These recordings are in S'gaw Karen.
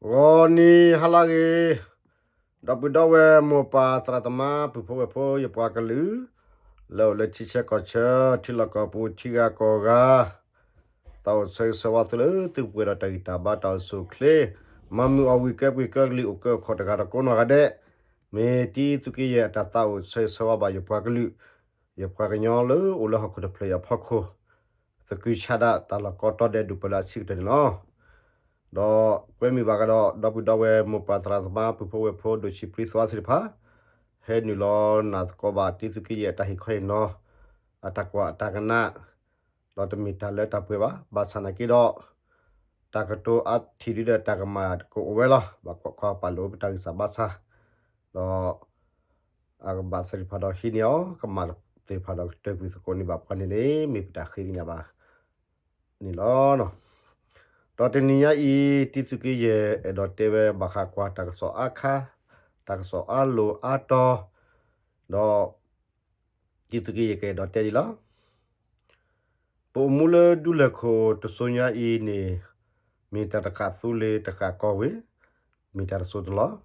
ဂီၤနံၤဟါလၢအဂ့ၤ, ဒီပုၢ်ဒီဝဲၢ်မိၢ်ပၢ်သရၣ်သမါ ပုၢ်ဖိဝဲၢ်ဖိ ယပှၤကလုာ် လၢအိၣ်လၢထံဆၢကီၢ်ဆၢ ထံလီၢ်ကီၢ်ပူၤ ထံဂၤကီၢ်ဂၤ, သးအိၣ်ဆၢဂ့ၤဆၢဝါသုလၢသုကပှဲၤဒီးတၢ်ဂံၢ်တၢ်ဘါ တၢ်အိၣ်ဆူၣ်အိၣ်ချ့, မၤမုာ်အီၣ်ဝံၣ်ကဲပှ့ၤကဲကလံၤ အိၣ်ကၢအိၣ်ခီၣ်တဂၤဒီးကိးနီၢ်ဂၤဒဲး, မ့ၢ်တံသုးက့ယဲၢ်အတၢ်သးအိၣ်ဆၢဂ့ၤဆၢဝါဘၣ် ယပှၤကလုာ်, ယပှၤကညီလၢအိၣ်လၢဟီၣ်ခိၣ်တဖျၢၣ်အံၤအဖီခိၣ်, သကုၤဆးဒးတၢ်လီၢ်ကိးတီၤဒဲး ဒိၣ်ပၢလၢအဆံးကတၢၢ်န့ၣ်လီၤ. ဒီးကွဲမုာ်ဘၣ်ကဒီး ဒီပုၢ်ဒီဝဲၢ်မိၢ်ပၢ်သရၣ်သမါ ပုၢ်ဖိဝဲၢ်ဖိ ဒိၣ်ဆံးပြံသဝါသ့ၣ်တဖၣ်, ဟဲနုာ်လီၤနၢ်သကိးဘၣ်တံသုးက့ယဲၢ်အတၢ်ဟ့ၣ်ခီဟ့ၣ်နီၤ, အတၢ်ကွၢ်အတၢ်ကနၣ်, ဒီးတမ့ၢ်တၢ်လၢတၢ်ပှဲၤဘၣ်. ဘၣ်ဆၣ်နာ်က့ဒီး တၢ်ကတိၤအါထံၣ်ဒုဒီးတၢ်ကမၣ်ကအိၣ်ဝဲလီၤ. ဘၣ်ကွၢ်ကွၢ်ပာ်လိာ်ပတၢ်ဂံၢ်စၢ်ဘါစၢ်, ဒီး အကဘၣ်သ့ၣ်တဖၣ်ဒီးဟံးန့ၢ်အီၤ, ကမၣ်သ့ၣ်တဖၣ်ဒီးကတၢၢ်ကွံာ်သကိးန့ၢ်ဘၣ်ပှၤန့ၣ်န့ၣ် မ့ၢ်ပတၢ်ဃ့ကညးဘၣ်န့ၣ်လီၤ. ဒီးတနံၤညါအံၤ တံသုးက့ယဲၢ်အဲၣ်ဒိးတဲဝဲဘၣ်ဃးကွၢ်တၢ်ကစီၣ်အါခါ, တၢ်ကစီၣ်အါလိၤအါတီၤ, ဒီး တံသုးက့ယဲၢ်ကအဲၣ်ဒိးတဲဒ်လီၤ. ပအိၣ်မူလၢဒူလၢၢ်ခိၣ်တစိၤညါအံၤန့ၣ်, မ့ၢ်တၢ်တဃၣ်သူလ့ၤတဃၣ်ကီၢ်ဝ့ၢ်, မ့ၢ်တၢ်တစိၢ်တလီၢ်,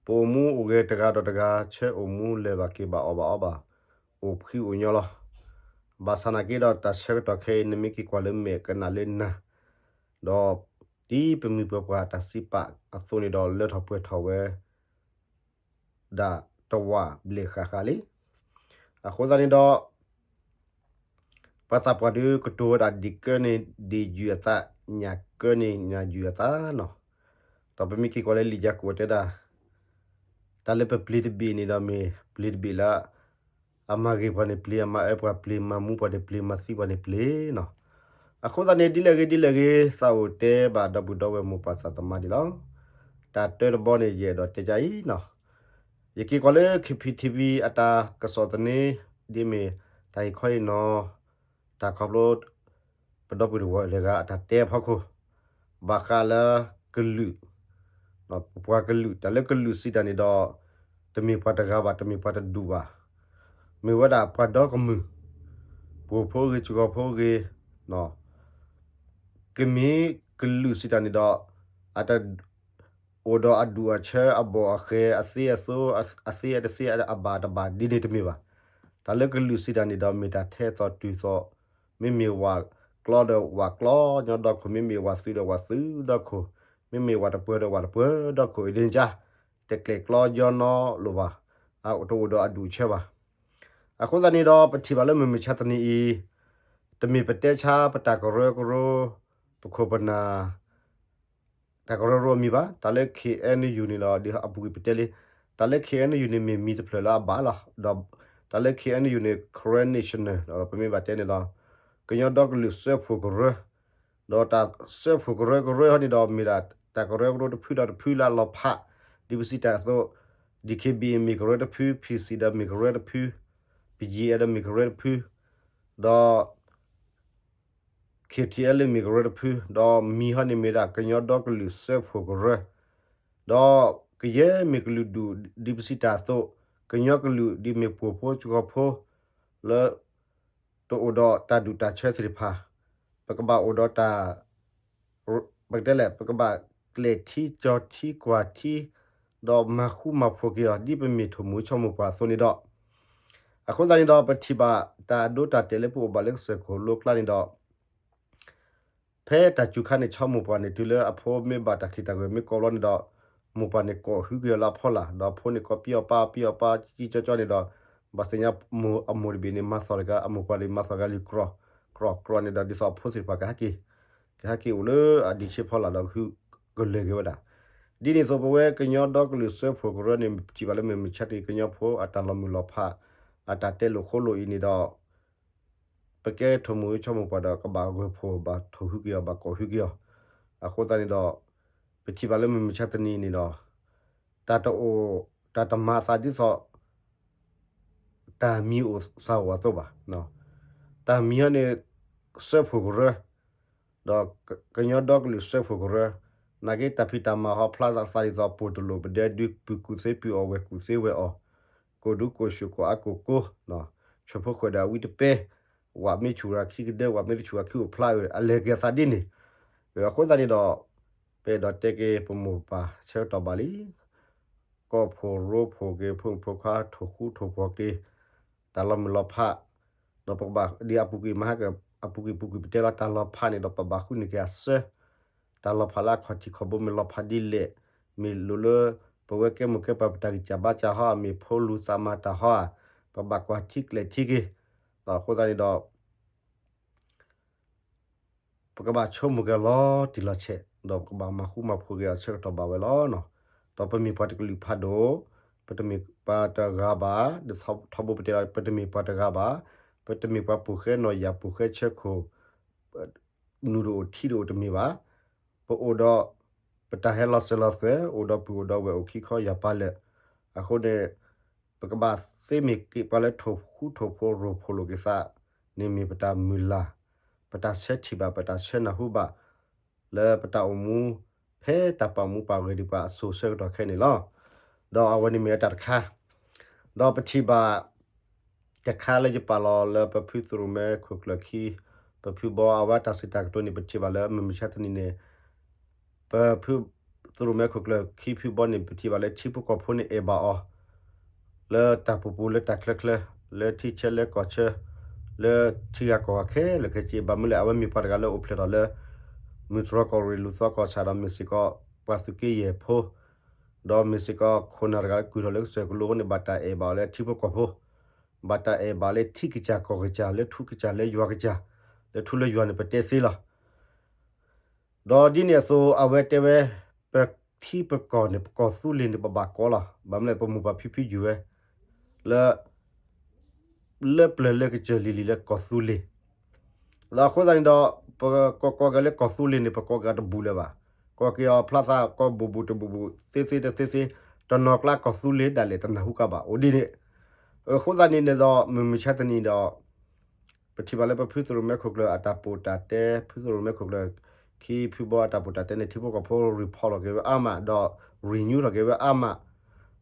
ပအိၣ်မူအိၣ်ဂဲၤတဂၤဒီးတဂၤ ဆၢအိၣ်မူလဲၤဘၣ်က့ၤဘၣ်အီၣ်ဘၣ်အီဘၣ်, အိၣ်ဖှံအိၣ်ညီလီၤ. ဘၣ်ဆၣ်နာ်က့ဒီးတၢ်ဆၢကတီၢ်ခဲအံၤ နမ့ၢ်က့ၤကွၢ်လၢမဲာ်ကနၣ်လၢနၤ, ဒီးဒ်ပမှံၤပပှၢ်တၢ်စံးပာ်အသိးန့ၣ်ဒီး လၢထီၣ်ပှဲၤထီၣ်ဝဲ ဒၣ်တဝာ်ဘျဲၣ်ဃၣ်ဃၣ်လံ. အဃိသတးန့ၣ်ဒီး ပှၤသးပှၢ်ဒုးကတိၤဝဲဒၣ် ဒ်ကၢန့ၣ်ဒ်ယုၢ်အသး, ညၣ်ကၢန့ၣ်ညၣ်ယုၢ်အသးနီၤ. ဒီးပမ့ၢ်က့ၤကွၢ်လၢလံာ်ယၤကိာ်တဲဒၣ်, တၢ်လၢပပျ့ၤတဘ့ၣ်န့ၣ်ဒီးမ့ၢ်ပျ့ၤတဘ့ၣ်လၢ အမၤဂ့ၤပှၤန့ၣ်ပျ့ၤ, အမၤအၢပှၤပျ့ၤ, မၤမူပှၤန့ၣ်ပျ့ၤ, မၤသံပှၤန့ၣ်ပျ့ၤနီၤ. အဃိသတးန့ၣ် ဒ်လဲၣ်ဂ့ၤဒ်လဲၣ်ဂ့ၤ သးအိၣ်တဲဘၣ်ဒီပုၢ်ဒီဝဲၢ်မိၢ်ပၢ်သးသမါဒ်လီၤ. တၢ်တၢတဘီန့ၣ် ယအဲၣ်ဒိးတဲဒ်အံၤနီၤ. ယက့ၤကွၢ်လၢ KPTV အတၢ်ကစီၣ်သန့, ဒ်မ့ၢ်တၢ်ဟ့ၣ်ခီဟ့ၣ်နီၤ, တၢ်ခီဖျိ ပဒီပုၢ်ဝဲၢ်တဂၤအတၢ်တဲအဖီခိၣ်, ဘၣ်ဃးလၢကလုာ်, ပပှၤကလုာ်, တၢ်လၢကလုာ်စံးတၢ်န့ၣ်ဒီး တမ့ၢ်ပှၤတဂၤဘၣ်, တမ့ၢ်ပှၤတဒူၣ်ဘၣ်, မ့ၢ်ဝဲဒၣ်ပှၤဒီကမုၢ်, ပှိၤဖိဂ့ၤ ကဂီၤဖိဂ့ၤ, ကမ့ၢ်ကလုာ်စံးတၢ်န့ၣ်ဒီး အတအိၣ်ဒီးအဒူၣ်အဆၢ အဘီၣ်အဃဲၤ အသ့အသိ အသ့အတသ့ အဘၣ်တဘၣ်ဒ်န့ၣ်တမ့ၢ်ဘၣ်. တၢ်လၢကလုာ်စံးတၢ်န့ၣ်ဒီး မ့ၢ်တၢ်ထဲသိးတုၤသိး, မ့မ့ၢ်ဝၣ်ကျီဒီးဝၣ်ကျီညီဒီခိၣ်, မ့မ့ၢ်ဝၣ်သုးဒီးဝၣ်သုးဒီခိၣ်, မ့မ့ၢ်ဝၣ်တပၢၤဒီးဝၣ်တပၢၤဒီခိၣ်, အံၤဒ်န့ၣ် တကျဲၤကျီညီနီလိၤဘၣ်, အတအိၣ်ဒီးအဒူၣ်အဆၢဘၣ်. အဃိသတးန့ၣ်ဒီး ပထံၣ်ဘၣ်လၢမုၢ်မဆါတနံၤအံၤ, တမ့ၢ်ပတဲဆါပတၢ်ကရၢကရိ, ပခိၣ်ပနၢ် တၢ်ကရၢကရိအမံၤဘၣ်. တၢ်လၢ KNU န့ၣ်ဒီး ဒ်အပူၤကွံာ်ပတဲလံ, တၢ်လၢ KNU န့ၣ် မ့ၢ်မံၤတဖျၢၣ်လၢအဘၣ်လီၤ. ဒီးတၢ်လၢ KNU န့ၣ် Karen National ဒီးပမ့ၢ်ဘၣ်တဲန့ၣ်ဒီး ကညီဒီကလုာ်စၢဖှိၣ်ကရၢ, ဒီးတၢ်စၢဖှိၣ်ကရၢကရၢဟီန့ၣ်ဒီး မ့ၢ်ဒၣ်တၢ်ကရၢကရိတဖုဒီးတဖုလၢအလီၤဖး, ဒ်ပစံးတၢ်အသိး, DKBA မ့ၢ်ကရၢတဖု, PC ဒီးမ့ၢ်ကရၢတဖု, BGF ဒီးမ့ၢ်ကရၢတဖု, ဒီး KTLA မ့ၢ်ကရၢတဖု, ဒီးမံၤဟီန့ၣ်မ့ၢ်ဒၣ် ကညီဒီကလုာ်စၢဖှိၣ်ကရၢ, ဒီးကယဲၢ်မ့ၢ်ကလုာ်ဒူၣ် ဒ်ပစံးတၢ်အသိး, ကညီကလုာ်ဒ်မ့ၢ်ပှိၤဖိကဂီၤဖိ လၢ တအိၣ်ဒီးတၢ်ဒူၣ်တၢ်ဆၢသ့ၣ်တဖၣ်, ပကဘၣ်အိၣ်ဒီးတၢ် ပကတဲလဲၣ် ပကဘၣ်ကျဲၤထံကၠီၤထံကွၢ်ထံ, ဒီးမၤဃူမၤဖိးက့ၤအီၤ ဒ်ပမ့ၢ်ထိၣ်မူၤဆီမိၢ်ပှၢ်အသိးန့ၣ်ဒီး, အဃိသတးန့ၣ်ဒီး ပထံၣ်ဘၣ်တၢ်အဒိတၢ်တဲာ်လၢပအိၣ်ဘၣ်လၢကစၢၢ်ခိၣ်လိကျါန့ၣ်ဒီး ဖဲတၢ်စူၤခါန့ၣ် ဆီမိၢ်ပှၢ်န့ၣ် တုၤလၢအဖိမ့ၢ်ဘၣ်တၢ်ချံၣ်တၢ်ဂဲၤမ့ၢ်ကိးဘျီန့ၣ်ဒီး မိၢ်ပှၢ်န့ၣ်ကိးဟုက့ၤအီၤလၢအဖီလာ်, ဒီးအဖိန့ၣ်ကိးပံအီၤပၢ် ပံအီၤပၢ် ကံကံကၠီကၠီန့ၣ်ဒီး ဘၣ်သ့ၣ်ညါမိၢ်အမိၢ်တဘ့ၣ်န့ၣ် မၤသီၣ်တဂၤ အမိၢ်ပှၢ်န့ၣ် မၤသီၣ်တဂၤလံ ကြီကြီန့ၣ်ဒီး ဒ်သိးအဖိသ့ၣ်တဖၣ်ကဟဲက့ၤ ကဟဲက့ၤအိၣ်လၢအဒံးဆ့ဖီလာ်ဒီး ကဟုကလဲၤက့ၤဝဲဒၣ်. ဒ်န့ၣ်အသိး ပဝဲကညီဒီကလုာ်စၢဖှိၣ်ကရၢန့ၣ် ထံၣ်ဘၣ်လၢမုၢ်မဆါတနံၤ ကညီဖိအတၢ်လီၤမုၢ်လီၤဖး အတၢ်တဲလိာ်ဃိလိာ်အံၤန့ၣ်ဒီး ပကဲထိၣ်မူၤဆီမိၢ်ပှၢ်ဒီး ကဘၣ်ဂၢၢ်ဖှိၣ် ဘၣ်ထိၣ်ဟုက့ၤအီၤ ဘၣ်ကိးဟုက့ၤအီၤ. အဃိသတးန့ၣ်ဒီး ပထံၣ်ဘၣ်လၢမုၢ်မဆါတနံၤန့ၣ်ဒီး တၢ်တအိၣ် တၢ်တမၤအသးဒ်သိး တၢ်မံၤအိၣ်သးအိၣ်အသိးဘၣ်. တၢ်မံၤဟီန့ၣ် စၢဖှိၣ်ကရၢ ဒီးကညီဒီကလုာ်စၢဖှိၣ်ကရၢ, နာ်က့တၢ်ဖံးတၢ်မၤဟီဖျါသးဒ်သိး ပိၢ်တလိာ်ပဒဲဒု ပုၢ်ကူၣ်သ့ပုၢ်အီၣ် ဝဲၢ်ကူၣ်သ့ဝဲၢ်အီၣ်, ကိၢ်ဒူကိၢ်ဆူၣ်ကိၢ်အါကိၢ်ကိ, ဆၢဖိဃၢၤဒီးအဝံတပဲ, ဝဲမ့ၢ်ဆူၣ်ရၤခံကဒၢ ဝဲမ့ၢ်တဆူၣ်ရၤခံအိၣ်ဖျါဝဲ အလဲၤက့ၤအသးဒ်န့ၣ်. အဃိသတးန့ၣ်ဒီး ပအဲၣ်ဒိးတဲက့ၤပမိၢ်ပပၢ်ဆၢကတီၢ်ဘၣ်လံ. ကီၢ်ဖိရိဖှိၣ်က့ၤ ဖိမုၣ်ဖိခွါ ထိၣ်ဃူထိၣ်ဖိးက့ၤ တၢ်လီၤမုၢ်လီၤဖး, ဒီးပကဘၣ်ဒ်အပူၤကွံာ်မဟါက အပူၤကွံာ်ပူၤကွံာ်ပတဲလီၤ တၢ်လီၤဖးန့ၣ်ဒီး ပဘၣ်ဃုန့ၢ်က့ၤအစၢ တၢ်လီၤဖးလၢအခီၣ်ထံးခီၣ်ဘိ မ့ၢ်လီၤဖးဒ်လဲၣ်, မ့ၢ်လိၣ်လၢ ပဝဲကဲမိၢ်ကဲပၢ် ပတၢ်ဂံၢ်စၢ်ဘါစၢ်ဟီဧါ, မ့ၢ်ဖိလူၤသးမၤတၢ်ဟီဧါ, ပဘၣ်ကွၢ်ထံကျဲၤထံက့ၤ. အဃိသတးန့ၣ်ဒီး ပကဘၣ်ဆိကမိၣ်က့ၤလီၤတံၢ်လီၤဆဲး, ဒီးပကဘၣ်မၤဃူမၤဖိးက့ၤအဆၢကတီၢ်ဘၣ်ဝဲလီၤ. ဒီးပမ့ၢ်ပှၤတကလုာ်ဖးဒိၣ်, ပတမ့ၢ်ပှၤတဂၤဘၣ်, ဒီးထီဘိပတဲလီၤ ပတမ့ၢ်ပှၤတဂၤဘၣ်, ပတမ့ၢ်ပှၤပိာ်ဃဲနီၢ်ယၤ ပိာ်ဃဲဆၢခိၣ် နူၤတအိၣ်ထံတအိၣ်တမ့ၢ်ဘၣ်. ပအိၣ်ဒီး ပတၢ်ဟဲလီၤစၢၤလီၤသွဲၣ် အိၣ်ဒီးပုၢ်အိၣ်ဒီးဝဲၢ် အိၣ်ခံခီယၤပၤလၢာ်. အဃိန့ၣ် ပကဘၣ်သ့မ့ၢ်က့ၤပှၤလၢထိၣ်ဃူထိၣ်ဖိး ရိဖှိၣ်လိာ်က့ၤသးန့ၣ် မ့ၢ်ပတၢ်မုၢ်လၢ်, ပတၢ်ဆၢထံၣ်ဘၣ် ပတၢ်ဆၢနၢ်ဟူဘၣ် လၢပတၢ်အိၣ်မူ ဖဲတၢ်ပာ်မူပာ်ဂဲၤဒံးပှၤအစိၤဆၢကတီၢ်ခဲအံၤန့ၣ်လီၤ. ဒီးအဝဲန့ၣ်မ့ၢ်ဝဲတၢ်တခါ, ဒီးပထံၣ်ဘၣ် တခါလၢယပာ်လီၤလၢပဖုသရိၣ်မဲခိၣ်ကျၢၢ်ခံ ပဖုဘီ အဝဲတၢ်စံးတၢ်ကတိၤန့ၣ် ပထံၣ်ဘၣ်လၢမုၢ်မဆါတနံၤန့ၣ် ပဖုသရိၣ်မဲခိၣ်ကျၢၢ်ခံဖုဘီန့ၣ် ပထံၣ်ဘၣ်လၢထံဖိကီၢ်ဖိန့ၣ်အဲၣ်ဘၣ်အီၤ လၢတၢ်ပူၤပူၤ လၢတၢ်ချၢချၢ, လၢထံဆၢလၢကီၢ်ဆၢ, လၢထံဂၤကီၢ်ဂၤခဲလၢာ်ခဲဆ့, ဘၣ်မနုၤလဲၣ် အဝဲမ့ၢ်ပှၤတဂၤလၢအိၣ်ဖျဲၣ်ထီၣ်လၢ မုၢ်တြီၢ်ကီၢ်ရ့ၣ်လူၢ်သီကီၢ်ဆၢဒီး မ့ၢ်စ့ၢ်ကီးပှၤသုးက့ယဲၢ်ဖိ, ဒီးမ့ၢ်စ့ၢ်ကီးခိၣ်နၢ်တဂၤလၢကုၢ်ထီၣ်လၢကစၢၢ်ကလိအဃိန့ၣ် ဘၣ်တၢ်အဲၣ်ဘၣ်အီၤလၢထံဖိကီၢ်ဖိ, ဘၣ်တၢ်အဲၣ်ဘၣ်လၢထံကစၢ်ကီၢ်ကစၢ် လၢထူကစၢ်လၢယွၤကစၢ်, လၢထူလၢယွၤန့ၣ် ပတဲသ့လီၤ. ဒီးဒ်န့ၣ်အသိး အဝဲတဲဝဲ ပထံပကီၢ်န့ၣ် ပကီၢ်သူလ့ၤန့ၣ် ပဘၣ်ကိးလီၤ. ဘၣ်မနုၤလဲၣ် ပမိၢ်ပၢ်ဖံဖုယုၢ်ဝဲ လၢ လၢပျၢၤလၢကစၢၢ်လံၤလံၤလၢကီၢ်သူလ့ၤ, ဒီးအဃိသတးန့ၣ်ဒီး ပကိးကိးက့ၤလၢကီၢ်သူလ့ၤန့ၣ် ပကိးက့ၤအီၤတဘူၣ်လၢၤဘၣ်. ကိးက့ၤအီၤဖျါသး ကိးဘူၣ်ဘူၣ်တဘူၣ်ဘူၣ် သ့သ့တသ့သ့, တနီၤကျါကီၢ်သူလ့ၤဒၣ်လဲာ် တနၢ်ဟူကါဘၣ် အိၣ်ဒ်န့ၣ်. အဃိသတးန့ၣ်န့ၣ်ဒီး မုၢ်မဆါတနံၤဒီး ပထံၣ်ဘၣ်လၢပဖုသရိၣ်မဲခိၣ်ကျၢၢ်အတၢ်ပီးတၢ်တဲ, ဖုသရိၣ်မဲခိၣ်ကျၢၢ်ခံဖုဘီအတၢ်ပီးတၢ်တဲန့ၣ် ထံဖိကီၢ်ဖိ report ထီၣ်က့ၤဝဲအါမး ဒီး renew ထီၣ်က့ၤဝဲအါမး,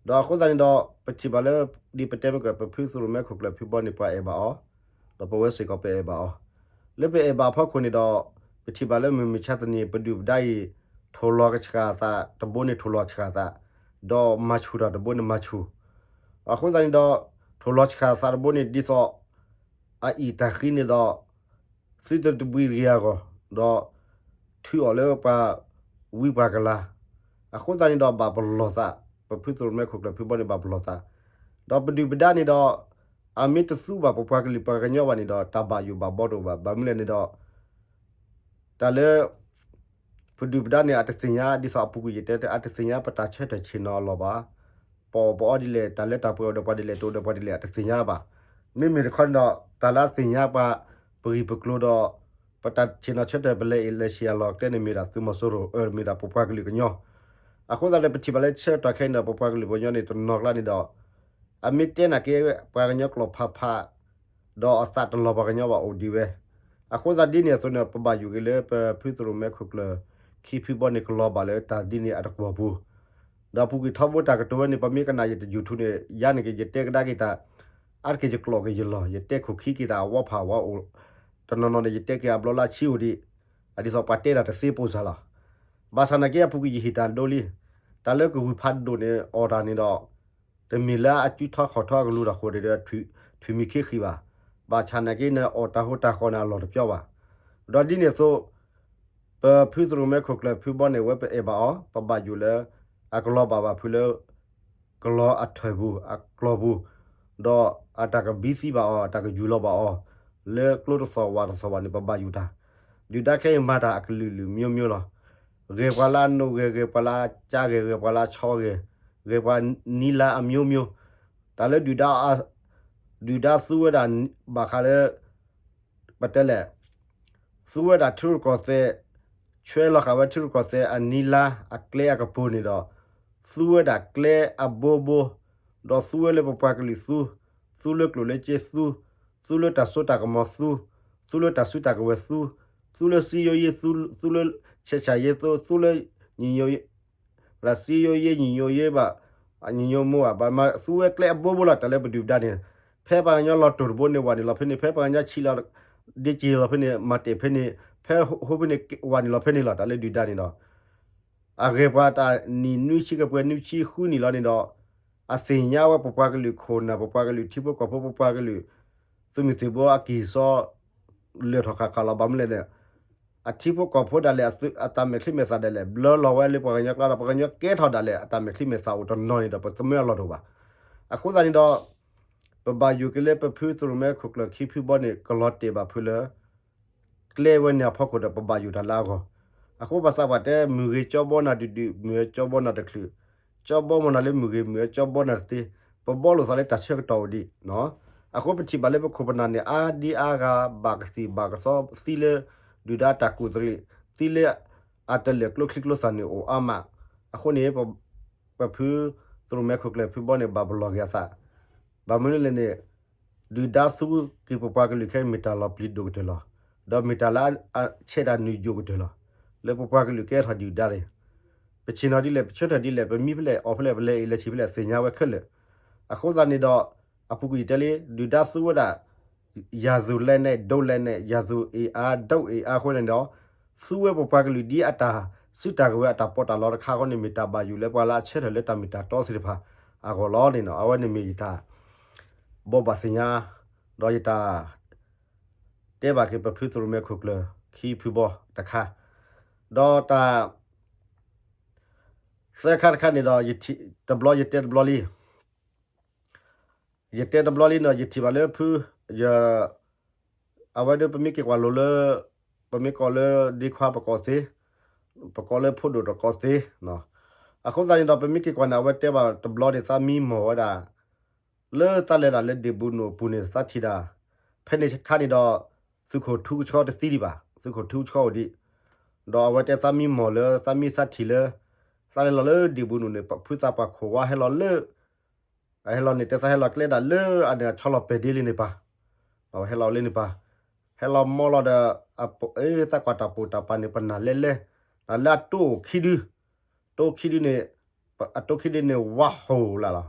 ဒီးအဃိသတးန့ၣ်ဒီး ပထံၣ်ဘၣ်လၢ ဒ်ပတဲမ့ၢ်က ပဖုသရိၣ်မဲခိၣ်ကျၢၢ်ဖုဘီန့ၣ် ပှၤအဲၣ်ဘၣ်အီၤ, ဒီးပဝဲစ့ၢ်ကီးပအဲၣ်ဘၣ်အီၤ, လၢပအဲၣ်ဘၣ်အဖီခိၣ်န့ၣ်ဒီး ပထံၣ်ဘၣ်လၢမုၢ်မဆါတနံၤ ပဒုၣ်ပဒါအံၤ ထိၣ်လီၤကဆှၣ်သးတဘိန့ၣ် ထိၣ်လီၤဆှၣ်သး, ဒီးမၤဆူၣ်တၢ်တဘိန့ၣ် မၤဆူၣ်, အဃိသတးန့ၣ်ဒီး ထိၣ်လီၤဆှၣ်သးတဘိန့ၣ် ဒ်သိး အအံၣ်တၢ်ဃံန့ၣ်ဒီး သုတတဘှံးတဂ့ၤအဂီၢ်, ဒီးထုးအီၤလၢပှၤဝံပှၤကလၤ, အဃိသတးန့ၣ်ဒီး ဘၣ်ပလီၢ်သး, ပဖုသရိၣ်မဲခိၣ်ကျၢၢ်ဖုဘီန့ၣ် ဘၣ်ပလီၢ်သး, ဒီးပဒုၣ်ပဒါန့ၣ်ဒီး အမ့ၢ်တသူဘၣ်ပပှၤကလုာ်ပှၤကညီဘၣ်န့ၣ်ဒီး တၢ်ဘၣ်ယိၣ်ဘၣ်ဘီတအိၣ်ဘၣ်. ဘၣ်မနုၤလဲၣ်န့ၣ်ဒီး တၢ်လၢ ပဒုၣ်ပဒါန့ၣ် အတသ့ၣ်ညါ ဒ်သိးအပူၤကွံာ်ယတဲ အတသ့ၣ်ညါပတၢ်ဆၢထၢၣ်ဆ့ၣ်နီၤအလီၢ်ဘၣ်, ပအီၣ်ပအီဒ်လဲၣ်, တၢ်လၢတၢ်ပှဲၤအိၣ်ဒီးပှၤဒ်လဲၣ်, တအိၣ်ဒီးပှၤဒ်လဲၣ် အတသ့ၣ်ညါဘၣ်. မ့မ့ၢ်တခီန့ၣ်ဒီး တၢ်လၢအသ့ၣ်ညါပှၤ ပဂံၢ်ပကျိၤဒီး ပတၢ်ဆ့ၣ်နီၤဆၢထၢၣ် ပလဲၤအ့ၣ်လဲၤဆံးအလီၢ်ကျဲန့ၣ် မ့ၢ်ဒၣ်သုးမီၤစိရိၤ, အၢ မ့ၢ်ဒၣ်ပပှၤကလုာ်ကညီ. အဃိသတးဒီး ပထံၣ်ဘၣ်လၢဆၢကတီၢ်ခဲအံၤန့ၣ်ဒီး ပပှၤကလုာ်ပှၤကညီန့ၣ် တနီၤကျါန့ၣ်ဒီး အမ့ၢ်တဲနာ်က့ ပှၤကညီကျိာ်ဖးဖး ဒီးအသးတလီၤပှၤကညီဘၣ်အိၣ်ဒံးဝဲ. အဃိသတးဒ်န့ၣ်အသိးန့ၣ် ပဘၣ်ယိၣ်က့ၤလၢပဖုသရိၣ်မဲခိၣ်ကျၢၢ် ခံဖုဘီန့ၣ် ကလီၤဘၣ်လၢတၢ်ဒ်န့ၣ်အတကွီၢ်ပူၤ, ဒီးပူၤကွံာ်ထီဘိတၢ်ကတိၤဝဲန့ၣ် ပမ့ၢ်ကနၣ်ယတ YouTube န့ၣ် ယၤန့ၣ်က့ၤ ယတဲကဒါက့ၤတၢ် အါတက့ၢ်ယကျိာ်က့ၤယလီၢ်, ယတဲခိၣ်ခံက့ၤတၢ်အဝီဖးဝီအိၣ်, တနီၤနီၤန့ၣ် ယတဲက့ၤအဘျီလၢအဆံအိၣ်ဒံး, အဒ်သိးပှၤတဲတၢ်တသ့ပိၢ်စၢ်လီၤ. ဘၣ်ဆၣ်နာ်က့အပူၤကွံာ်ယဟ့ၣ်တၢ်ဒိလံ, တၢ်လၢကဝံၤဖးဒိၣ်န့ၣ် အီၣ်တၢ်န့ၣ်ဒီး တမ့ၢ်လၢအစုထီခီၣ်ထီအကလူၤတၢ်ဃိဒ်ဒီး ထွံၣ်မံၤခ့ဃံးဘၣ်. ဘၣ်ဆၣ်နာ်က့န့ၣ် အီၣ်တၢ်ဟူးတၢ်ဃီၤန့ၣ် အလီၢ်တပျီဘၣ်. ဒီးဒ်န့ၣ်အသိး ပဖုသရိၣ်မဲခိၣ်ကျၢၢ်ဖုဘီန့ၣ် ဝဲပအဲၣ်ဘၣ်အီၤ, ပဘၣ်ယိၣ်လၢ အကလီၤဘၣ်ဘၣ်ဖုလၢ ကလီၤအထၢၣ်ပူၤ အကျိာ်ပူၤ, ဒီးအတၢ်ကဘံသံဘၣ်အီၤ, အတၢ်ကယူၢ်လီၤဘၣ်အီၤ လၢကျိတသီၣ်ဝၣ်တသီၣ်ဘၣ်န့ၣ် ပဘၣ်ယိၣ်တၢ်. ဒုၣ်ဒါခဲအံၤမၤတၢ်အကလုာ်လုာ်မျိုးမျိုးလီၤ. ဂဲၤပှၤလၢအနိးဂဲၤ, ဂဲၤပှၤလၢအကၠါဂဲၤ, ဂဲၤပှၤလၢအဆီဂဲၤ, ဂဲၤပှၤနံၤလါအမျိုးမျိုး, တၢ်လၢဒုၣ်ဒါ ဒုၣ်ဒါသူဝဲဒၣ် ဘၣ်ဃးလၢ ပတဲလဲၣ်, သူဝဲဒၣ်ထံရူၢ်ကီၢ်သဲး, ဆွဲလီၤဃာ်ဝဲထံရူၢ်ကီၢ်သဲးအနံၤလါအကျဲအကပူၤန့ၣ်ဒီး, သူဝဲဒၣ်ကျဲအဘိဘိ, ဒီးသူဝဲလၢပပှၤကလုာ်သူ, သူလၢကျိၣ်လၢစ့သူ, သူလၢတၢ်စိတၢ်ကမီၤသူ, သူလၢတၢ်စုတၢ်ကဝဲၤသူ, သူလၢစည်းရုံးရေး, သူလၢ ဆက်ဆံရေးသူ, သူလၢ ညီညွတ်ရေး ဘၣ် စည်းရုံးရေး ညီညွတ်ရေး ဘၣ် ညီညွတ်မှု ဘၣ် ဘၣ်မၤသူဝဲကျဲအဘိဘိလီၤ. တၢ်လၢပဒုၣ်ပဒါန့ၣ် ဖဲပှၤကညီလီၤတိၢ်တဘိန့ၣ် ဝၤန့ၣ်လီၤဖဲန့ၣ်, ဖဲပှၤကညီဆံးလီၤ ဒ့က့ၤလီၤဖဲန့ၣ် မၤတဲာ်ဖဲန့ၣ်, ဖဲဟိဖဲန့ၣ် ဝၤန့ၣ်လီၤဖဲန့ၣ်လီၤ. တၢ်လၢဒုၣ်ဒါန့ၣ်ဒီး အဂ့ၤပှၤတၢ်နံၣ်နွံဆံကပှဲၤနွံဆံဃုနံၣ်လီၤန့ၣ်ဒီး အသ့ၣ်ညါဝဲပပှၤကလုာ်ခိၣ်နၢ် ပပှၤကလုာ်ထံဖိကီၢ်ဖိ ပပှၤကလုာ် သုးမုၢ်သံၣ်ဘိအကံၢ်စီ လၢာ်ထီၣ်ဃၣ်ဃၣ်လီၤ ဘၣ်မနုၤလဲၣ်န့ၣ် အထံဖိကီၢ်ဖိဒၣ်လဲာ် အတၢ်မဲာ်ချံမဲာ်သၣ်ဒၣ်လဲာ် ဘျၢလီၤဝဲလၢပှၤကညီကျါဒီး ပှၤကညီကဲထီၣ်ဒၣ်လဲာ် အတၢ်မဲာ်ချံမဲာ်သၣ်အိၣ်တနီၤန့ၣ်ဒီး ပသမၢအလီၢ်တအိၣ်ဘၣ်. အဃိသတးန့ၣ်ဒီး ပဘၣ်ယိၣ်က့ၤလၢပဖုသရိၣ်မဲခိၣ်ကျၢၢ်ခံဖုဘီန့ၣ် ကလီၤတဲာ်ဘၣ်ဖုလၢ ကျဲဝဲန့ၣ်အဖီခိၣ်ဒီး ပဘၣ်ယိၣ်တၢ်လၢအဂီၢ်. အဃိပှၤသးပှၢ်တဲ မုၢ်ဂ့ၤကၠီဘီနၤတဒုး, မုၢ်ဝဲကၠီဘီနၤတချုး, ကၠီဘီမ့ၢ်နၤလၢမုၢ်ဂ့ၤ, မုၢ်ဝဲကၠီဘီနၤတသ့, ပဘီလိာ်သးလၢတၢ်ဆၢကတီၢ်အိၣ်ဒံး. အဃိပထံၣ်ဘၣ်လၢပခိၣ်ပနၢ်န့ၣ် အါဒံအါဂၤ ဘၣ်ကသံၣ်ဘၣ်ကသီ သံလၢ ဒုၣ်ဒါတၢ်ကူၣ်တရံး, သံလၢ အတလၢာ်ကျိချံကျိသၣ်န့ၣ်အိၣ်အါမး. အဃိန့ၣ် ပဖုသရိၣ်မဲခိၣ်ကျၢၢ်ဖုဘီန့ၣ် ဘၣ်ပလီၢ်က့ၤအသး, ဘၣ်မနုၤလဲၣ်န့ၣ် ဒုၣ်ဒါသူက့ၤပပှၤကလုာ်ခဲအံၤ မ့ၢ်တၢ်လီၤပျံၤဒိၣ်ကတၢၢ်လီၤ. ဒီးမ့ၢ်တၢ်လၢအဆဲးတၢ်နုာ်ယိာ်ကတၢၢ်လီၤ. လၢပပှၤကလုာ်ကဲထီၣ်ဒုၣ်ဒါန့ၣ် ပဆ့ၣ်နီၤဒ်လဲၣ်, ပဆၢထၢၣ်ဒ်လဲၣ်, ပမံဖဲလဲၣ်, အီၣ်ဖဲလဲၣ်, ပလဲၤအ့ၣ်လဲၤဆံးဖဲလဲၣ် သ့ၣ်ညါဝဲခဲလၢာ်. အဃိသတးန့ၣ်ဒီး အပူၤကွံာ်ယတဲလံ, ဒုၣ်ဒါသူဝဲဒၣ် ရာဇဝင်နဲ့ ဒုတ်လိုက်နဲ့ ရာဇဝင်အင်အား ဒုတ်အင်အား အဃိန့ၣ်ဒီး သူဝဲပပှၤကလုာ်ဒ်အတၢ်စုတၢ်ကဝဲၤအတၢ်ပီးတၢ်လီတခါအဃိန့ၣ် မ့ၢ်တၢ်ဘၣ်ယိၣ်လၢပှၤလၢအဆၢထၢၣ်လၢတၢ်မ့ၢ်တၢ်တီသ့ၣ်တဖၣ်အဂီၢ်လီၤန့ၣ်နီၤ. အဝဲန့ၣ်မ့ၢ်ယတၢ် ဘိးဘၣ်သ့ၣ်ညါ ဒီးယတၢ် တဲဘၣ်က့ၤပဖုသရိၣ်မဲခိၣ်ကျၢၢ်ခံဖုဘီတခါ, ဒီးတၢ် သၢခါတခါန့ၣ်ဒီး ယထံၣ်တဘျီ ယတဲတဘျီလံ, ယတဲတဘျီလံနီၤ ယထံၣ်ဘၣ်လၢဖု ယ အဝဲဒၣ်ပမ့ၢ်က့ၤကွၢ်လိၤလၢ ပမ့ၢ်ကိးလၢဒ့ခွါပကိးသ့, ပကိးလၢဖိဒိၣ်တကိးသ့, အဃိသတးန့ၣ်ဒီး ပမ့ၢ်က့ၤကွၢ်န့ၣ် အဝဲတဲဘၣ်တဘျီန့ၣ် သးမံမီၢ်ဝဲဒၣ် လၢသးလဲၤဒၣ်လၢဒ့ၣ်ဘူးနိၣ်အပူၤန့ၣ် သးထံၣ်ဒၣ် ဖဲန့ၣ်ခါန့ၣ်ဒီး သုးခိၣ်ထူကဆှီတသံဒံးဘၣ်, သုးခိၣ်ထူကဆှီအိၣ်ဒံး, ဒီးအဝဲတဲသးမံမီၢ်လၢ သးမံသးထံၣ်လၢ သးလဲၤလီၤလၢဒ့ၣ်ဘူးနိၣ်န့ၣ် ဖုသးပှၢ်ခိၣ်ဝါဟဲလီၤလၢ ဟဲလီၤန့ၣ် တဲသးဟဲလီၤကျဲဒၣ်လၢအန့ၣ်အဆီလီၤပဲာ်ဒ့လံန့ၣ်ပၢ်, ဟဲလီၤလၢန့ၣ်ပၢ်, ဟဲလီၤမီလီၤဒီး အသးကွၢ်တၢ်ပိာ်တၢ်ပၤန့ၣ် ပနၢ်လဲလဲ, လၢအတိၢ်ခံဒု, တိၢ်ခံဒုန့ၣ်, အတိၢ်ခံဒုန့ၣ် ဝါဟိၣ်လၢ်လီၤ.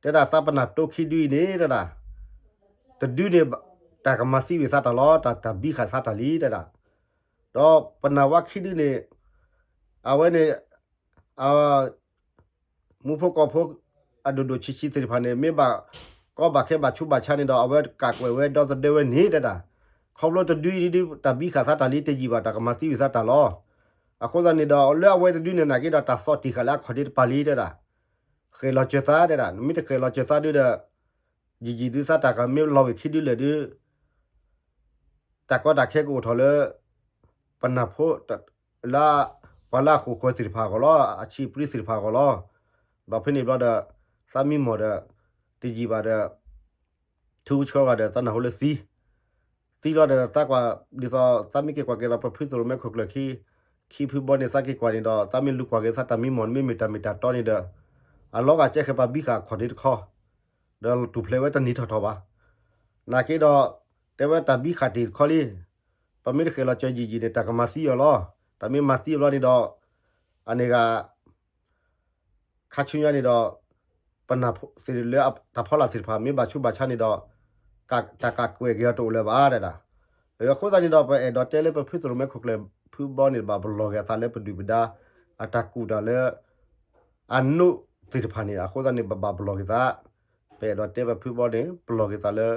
တဲဒၣ်သးပနၢ်တိၢ်ခံဒုအံၤန့ၣ် တဲဒၣ် တဒုန့ၣ် တၢ်ကမၤသံဝံၤသးတၢ်လီၤ, တၢ် တၢ်ဘံဃာ်သးတၢ်လံ တဲဒၣ်, ဒီးပနၢ်ဝါခံဒုန့ၣ် အဝဲန့ၣ် မူဖိကီၢ်ဖိ အဒိၣ်ဒိၣ်ဆံးဆံးသ့ၣ်တဖၣ်န့ၣ် မ့ၢ်ဘၣ်ကီဘၣ်ခဲဘၣ်ဆူးဘၣ်ဆါန့ၣ်ဒီး အဝဲကးကွဲးဝဲဒီသဒၢဝဲန့ၣ် တဲဒၣ်, ခီဖျိတဒုအံၤဒု တၢ်ဘံဃာ်သးတၢ်လံ တယံာ်ဘၣ် တၢ်ကမၤသံဝံၤသးတၢ်လီၤ. အဃိသတးန့ၣ်ဒီး လၢအဝဲတဒုန့ၣ်နာ်က့ဒီး တၢ်သီၣ်တံၢ်ဃာ်လၢအခီၣ်ဒ့တပၤလံ တဲဒၣ်, ဃဲၣ်လီၤစၢၤသး တဲဒၣ်, နမ့ၢ်တဃဲၣ်လီၤစၢၤသးဒုဒီး ယံာ်ယံာ်ဒုသးတၢ်ကမ့ၢ်လီၤဝံၤခံဒုလဲၣ်ဒု တၢ်ကီတၢ်ခဲကအိၣ်ထီၣ်လၢ ပနၢ်ဖိ လၢ ပှၤလၢအဃိာ်ဃၢၤသ့ၣ်တဖၣ်အဂီၢ်လီၤ, အဆံးပြံသ့ၣ်တဖၣ်အဂီၢ်လီၤ. ဒီးဖဲန့ၣ်ဘျီဒီး သးမံမီၢ်ဒီး တယံာ်ဘၣ်ဒီး ထူကဆှီဂၤဒီး သးနၢ်ဟူလၢသံ, သံလီၤဒီး သးကွၢ် ဒ်သိးသးမ့ၢ်က့ၤကွၢ်က့ၤဒီး ပဖုသရိၣ်မဲခိၣ်ကျၢၢ်ခံ ခံဖုဘီန့ၣ် သးက့ၤကွၢ်န့ၣ်ဒီး သးမ့ၢ်လူၤကွၢ်က့ၤသးတၢ်မံမီၢ်န့ၣ် မ့မ့ၢ်တၢ်မ့ၢ်တၢ်တီန့ၣ်ဒီး အလီၤဂာ်ကဲဃဲၤပာ်ဘံဃာ်အခီၣ်ဒ့တခီ ဒီးတူၢ်ဖျဲးဝဲတနံၤထီၣ်ထီၣ်ဘၣ်. နာ်က့ဒီး တဲဝဲတၢ်ဘံဃာ်တ့ၢ်တခီလံ, ပမ့ၢ်တဃဲၣ်လီၤစၢၤယံာ်ယံာ်န့ၣ် တၢ်ကမၤသံအီၤလီၤ. တၢ်မ့ၢ်မၤသံအီၤဘျီန့ၣ်ဒီး အန့ၣ်ဂၤ ခါဆူညါန့ၣ်ဒီး ပနၢ်ဖိသ့ၣ်လၢတၢ်ဖီလာ်သ့ၣ်တဖၣ် မ့ၢ်ဘၣ်ဆူးဘၣ်ဆါန့ၣ်ဒီး တၢ်ကးကွဲးက့ၤအီၤတအိၣ်လၢၤဘၣ် တဲဒၣ်. အဃိသတးန့ၣ်ဒီး ပအဲၣ်ဒိးတဲလၢပဖုသရိၣ်မဲခိၣ်ကျၢၢ်ဖုဘီန့ၣ် ဘၣ်ပလီၢ်က့ၤအသးလၢပဒုၣ်ပဒါ အတၢ်ကူၣ်တၢ်လၢ အနိးသ့ၣ်တဖၣ်န့ၣ် အဃိသတးန့ၣ် ပဘၣ်ပလီၢ်က့ၤသး, ပအဲၣ်ဒိးတဲပဖုဘီန့ၣ် ပလီၢ်က့ၤသးလၢ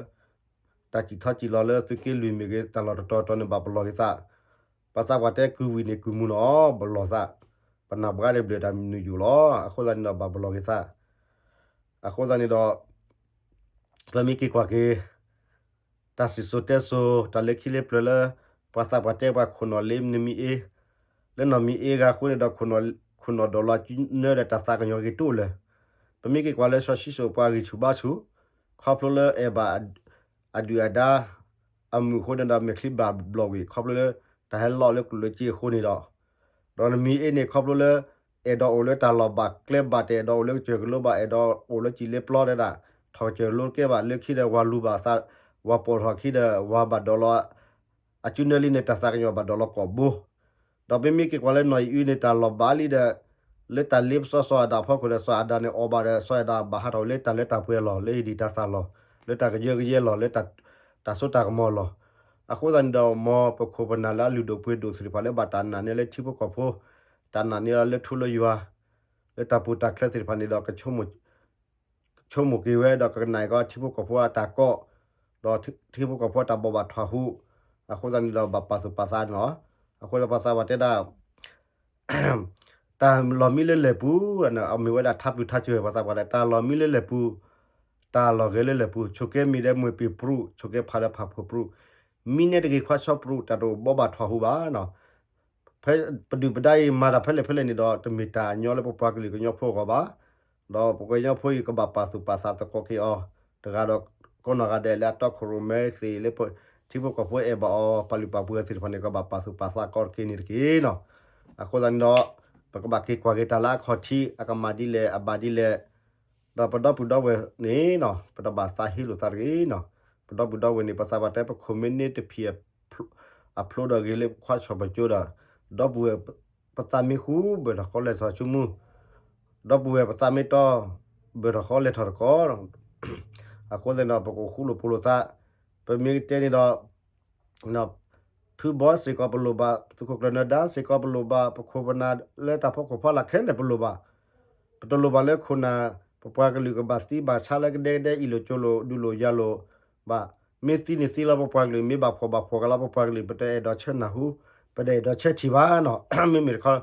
တၢ်စံၣ်ထီၣ်စံၣ်လီၤလၢသုးက့လွံၢ်မ့ၢ်ဂ့ၤ တၢ်လီၢ်တတီၤတီၤန့ၣ် ဘၣ်ပလီၢ်က့ၤသး, ပသးပှၢ်တဲကုၢ်ဝံၤန့ၣ် ကုၢ်မူနီၤ ပလီၢ်သး, ပနၢ်ဘှါန့ၣ်ဘျၢၣ်တၢ်မနုၤယိာ်လီၤ. အဃိသတးန့ၣ်ဒီး ဘၣ်ပလီၢ်က့ၤသး, အဃိသတးန့ၣ်ဒီး ပမ့ၢ်က့ၤကွၢ်က့ၤ တၢ်စံၣ်စိၤတဲစိၤ တၢ်လၢခံလၢပျၢၤလၢ ပှၤသးပှၢ်တဲပှၤခိၣ်နီၣ်လ့နမံၤအ့, လၢနီၢ်မံၤအ့ဂၤအဃိန့ၣ်ဒီး ခိၣ်နီၣ်ဒိးလီၤစုနၢဒီးတၢ်သးကညီၤဂ့ၤတအိၣ်လၢၤ. ပမ့ၢ်က့ၤကွၢ်လၢစီၤၡံၣ်စိၣ်ပှၤဂံၢ်ဆူၣ်ဘါဆူၣ် ခီဖျိလၢအဲၣ်ဘၣ် အဒုၣ်အဒါ အမုၢ်အဃိန့ၣ်ဒီး မဲာ်ချံဘၣ်ဘျီၣ်ဝံၤ ခီဖျိလၢ တၢ်ဟဲလီၤလၢကျိၣ်လၢစ့အဃိန့ၣ်ဒီး ဒီးနမံၤအ့န့ၣ် ခီဖျိလၢ အဲၣ်ဒိးအိၣ်လၢတၢ်လီၢ်ဘၣ်ကျဲဘၣ်တဲာ် အဲၣ်ဒိးအိၣ်လၢကစၢၢ်ကလိဘၣ် အဲၣ်ဒိးအိၣ်လၢစံၣ်လၢပျီတဲဒၣ် ထီၣ်ကစၢၢ်ကလိတကဲဘၣ် လၢခံဒီးဝၤလူၤဘၣ်သး ဝၤပိာ်ထီၣ်ခံဒီး ဝၤဘၣ်ဒိးလီၤ အစုနၢလံန့ၣ် တၢ်သးကညီၤဘၣ်ဒိးလီၤကိာ်ဘိ ဒီးပမ့ၢ်က့ၤကွၢ်လၢနီၢ်အံၤအုန့ၣ် တၢ်လီၢ်ဘၣ်လံဒီး လၢတၢ်လ့ပစီစီၤအၤဒၣ်အဖီခိၣ်ဒီး စီၤအၤဒၣ်န့ၣ်အီၣ်ဘၣ်ဒီး စီၤအၤဒၣ်ဘၣ်ဟးထီၣ်လၢတၢ်လၢတၢ်ပှဲၤလီၤ လၢဟ့ၣ်ဒံၣ်တၢ်သၣ်လီၤ လၢတၢ်ကယၢကယဲလီၤ လၢတၢ်စိတၢ်ကမီၤလီၤ. အဃိသတးန့ၣ်ဒီး မ်ပခိၣ်ပနၢ်လၢအလုၢ်ဒိၣ်ပှ့ၤဒိၣ်သ့ၣ်တဖၣ်လၢဘၣ်တၢ်နာ်န့ၢ်လၢထံဖိကီၢ်ဖိ တၢ်နာ်န့ၢ်လီၤလၢထူလၢယွၤ လၢတၢ်ပူၤတၢ်ချၢသ့ၣ်တဖၣ်န့ၣ်ဒီး ကဆိကမိၣ်က့ၤဝဲဒီး ကကနၣ်က့ၤထံဖိကီၢ်ဖိအတၢ်ကိး ဒီးထံဖိကီၢ်ဖိအတၢ်ဘိးဘၣ်ထွဲဟူ, အဃိသတးန့ၣ်ဒီး ဘၣ်ပာ်သူၣ်ပာ်သးန့ၣ်လီၤ. အဃိဒီးပှၤသးပှၢ်တဲဒၣ် တၢ်လီၢ်မံလၢလဲၢ်ပူၤ, အမ့ၢ်ဝဲဒၣ်ထါပျုၤထါစၢၤ ပှၤသးပှၢ်တဲ တၢ်လီၢ်မံလၢလဲၢ်ပူၤ, တၢ်လီၢ်ဂဲၤလၢလဲၢ်ပူၤ, ဆိးက့မ့ၢ်ဒဲးမွ့ၢ်ပ့ၤပြူး, ဆိးက့ဖးလၢဖးဖိပြူး, မံန့ၢ်တဂ့ၤခွါဆီပြူး တၢ်တအိၣ်ဘိးဘၣ်ထွဲဟူဘၣ်နီၤ. ဖဲပဒုၣ်ပဒါအံၤမၤတၢ်ဖဲလဲၣ်ဖဲလဲၣ်န့ၣ်ဒီး တမ့ၢ်တၢ်အညီလၢပပှၤကလုာ်ကညီဖိအဂီၢ်ဘၣ်. ဒီးပကညီဖိအံၤကဘၣ်ပာ်သူၣ်ပာ်သးသကိးက့ၤအီၤ, တဂၤဒီးကိးနီၢ်ဂၤဒဲးလၢအတီခိၣ်ရိၣ်မဲသ့ၣ်လၢ ထံဖိကီၢ်ဖိအဲၣ်ဘၣ်အီၤ ပာ်လုၢ်ပာ်ပှ့ၤအီၤသ့ၣ်တဖၣ်န့ၣ် ကဘၣ်ပာ်သူၣ်ပာ်သးကီးတက့ၢ်န့ၣ်တက့ၢ်နီၤ. အဃိသတးန့ၣ်ဒီး ပကဘၣ်က့ၤကွၢ်က့ၤတၢ်လၢအခီၣ်ထံး အကမၣ်ဒ်လဲၣ် အဘၣ်ဒ်လဲၣ် ဒီးပဒီပုၢ်ဒီဝဲၢ်န့ၣ်နီၤ ပတဘၣ်သးဟ့လိာ်သးတဂ့ၤနီၤ. ပဒီပုၢ်ဒီဝဲၢ်န့ၣ် ပသးပှၢ်တဲ ပခိၣ်မ့ၢ်န့ၢ်တဖံးအဖျိဒီးဂ့ၤလၢပခွါဆီၣ်ပကၠိဒီး ဒီပုၢ်ဝဲၢ် ပသးမ့ၢ်ဃူ ဘၢၣ်ထီၣ်ဃီလဲၤထီၣ်ဆူမူ ဒီပုၢ်ဝဲၢ်ပသးမ့ၢ်တီ ဘၢၣ်ထီၣ်ဃီလဲၤထီၣ်တကီ အဃိသတးဒီး ပကဃူလိာ်ဖိးလိာ်သး ပမ့ၢ်ကတဲန့ၣ်ဒီး ဖုဘီစ့ၢ်ကီးပလိၣ်ဘၣ်, သုးခိၣ်ကျၢၢ်နၢၤဒါစ့ၢ်ကီးပလိၣ်ဘၣ်, ပခိၣ်ပနၢ်လၢတၢ်ဖီခိၣ်ဖီလာ်ခဲလၢာ်ပလိၣ်ဘၣ်. ပတလိၣ်ဘၣ်လၢခိၣ်နၢ် ပပှၤကလုာ်ကဘၣ်သံဘၣ်ဆါလၢကဒဲကဒဲ အ့ၣ်လိာ်ကၠိလိာ် ဒုးလိာ်ယၤလိာ်ဘၣ်. မ့ၢ်သံန့ၣ်သံလီၤပပှၤကလုာ်, မ့ၢ်ဘၣ်ဖှီၣ်ဘၣ်ဖှီၣ်ကလီၤပပှၤကလုာ်, ပတအဲၣ်ဒိးဆၢနၢ်ဟူ, ပတအဲၣ်ဒိးဆၢထံၣ်ဘၣ်နီၤ. မ့မ့ၢ်တခီ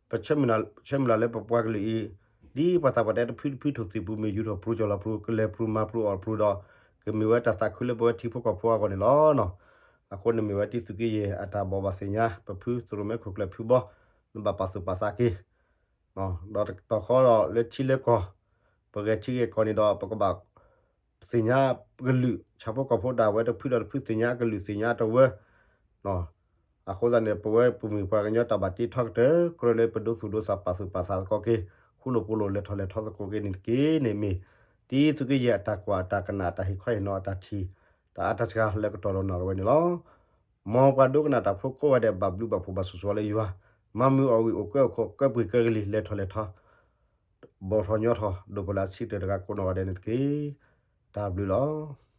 ပဆၢမုၢ်လၢ်လၢပပှၤကလုာ်အံၤ ဒ်ပှၤသးပှၢ်တဲတဖုတဖုထိၣ်သံၣ်ပူၤ မ့ၢ်ယူၤထီၣ်ပြူၤကၠီၤလီၤပြူၤ ကလဲၤပြူၤမၤပြူၤအီၣ်ပြူၤဒီး ကမ့ၢ်ဝဲတၢ်သးခုလၢပဝဲထံဖိကီၢ်ဖိအဂီၢ်န့ၣ်လီၤ. အဃိန့ၣ်မ့ၢ်ဝဲတံၤသုးက့ယဲၢ်အတၢ်ဘိးဘၣ်သ့ၣ်ညါ ပဖုသရိၣ်မဲခိၣ်ကျၢၢ်ဖုဘီ နဘၣ်ပာ်သူၣ်ပာ်သးက့ၤ ဒီးတကတီၢ်ဃီဒီးလၢထံလၢကီၢ် ပဂဲၤထံဂဲၤကီၢ်န့ၣ်ဒီး ပကဘၣ်သ့ၣ်ညါကလုာ် ဆၣ်ဖိကီၢ်ဖိဒၣ်ဝဲတဖုဒီးတဖုသ့ၣ်ညါကလုာ်သ့ၣ်ညါတဝၢ အဃိသတးန့ၣ် ပဝဲပူၤမုၢ်ပှၤကညီတၢ်ဘၣ်တ့ထီကတၢၢ်ကြၢးလၢပဒိသူၣ်ဒိသးပာ်သူၣ်ပာ်သးသကိးက့ၤ ဃူလိာ်ဖိးလိာ်လဲၤထီၣ်လဲၤထီသကိးက့ၤန့ၣ်တက့ၢ်န့ၣ်မ့ၢ် တံၤသုးက့ယဲၢ်အတၢ်ကွၢ်အတၢ်ကနၣ်အတၢ်ဟ့ၣ်ခီဟ့ၣ်နီၤအတၢ်ထံၣ် တၢ်အါတၢ်စှၤလၢကတီၢ်ဒီးနၣ်ရဝဲန့ၣ်လီၤ. မ်ပှၤဒိကနၣ်တၢ်ဖိကိးဂၤဒဲးဘၣ်ဘျုးဘၣ်ဖှိၣ်ဘၣ်ဆိၣ်ဂ့ၤလၢယွၤ မၤမုာ်အီၣ်ဂံၢ်အိၣ်ကဲအိၣ်ခိးကဲပှ့ၤကဲကလံၤ လဲၤထီၣ်လဲၤထီ ဘီၣ်ထီၣ်ညီထီၣ် ဒိၣ်ပလၢအဆံးကတၢၢ်တဂၤကိးနီၢ်ဂၤဒဲးန့ၣ်တက့ၢ်. တၢ်ဘျုးလီၤ.